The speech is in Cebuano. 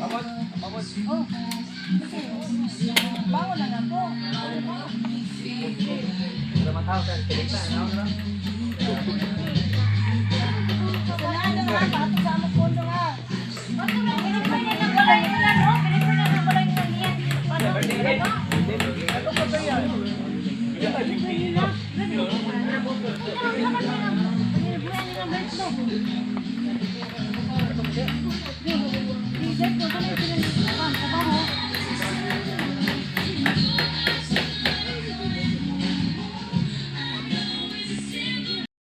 Pamot, pamot. Oh. Bangon na lang po. Wala na nga, pato sa among pondo nga.